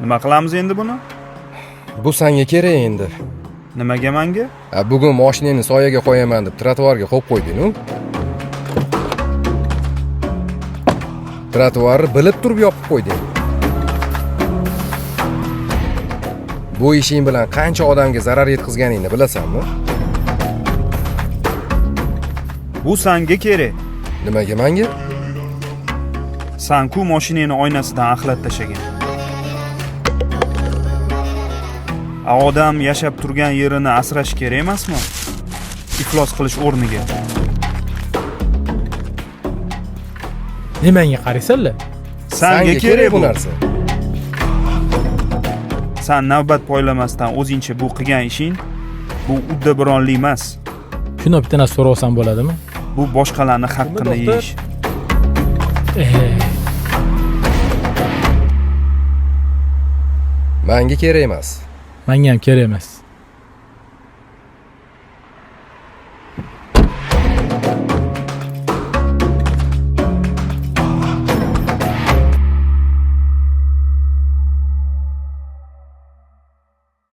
Nima qilamiz endi buni? Bu sanga kerak endi. Nimaga manga? A, bugun moshinangni soyaga qo'yaman deb trotuarga qo'yib qo'yding-u. Trotuarni bilib turib yopib qo'yding. Bu ishing bilan qancha odamga zarar yetkazganingni bilasanmi? Bu sanga kerak. Nimaga manga? San-ku moshinangni oynasidan axlat tashagan. A odam yashab turgan yerini asrash kerak emasmi? Iflos qilish o'rniga. Nimangga qaraysanlar? Sanga kerak bu narsa. San navbat poylamasdan o'zingcha bu qilgan ishing bu uddaburonlik emas. Shuni bitta narsa so'rasam bo'ladimi? Bu boshqalarning haqqini yeyish. Menga kerak emas. Menga ham kerak emas.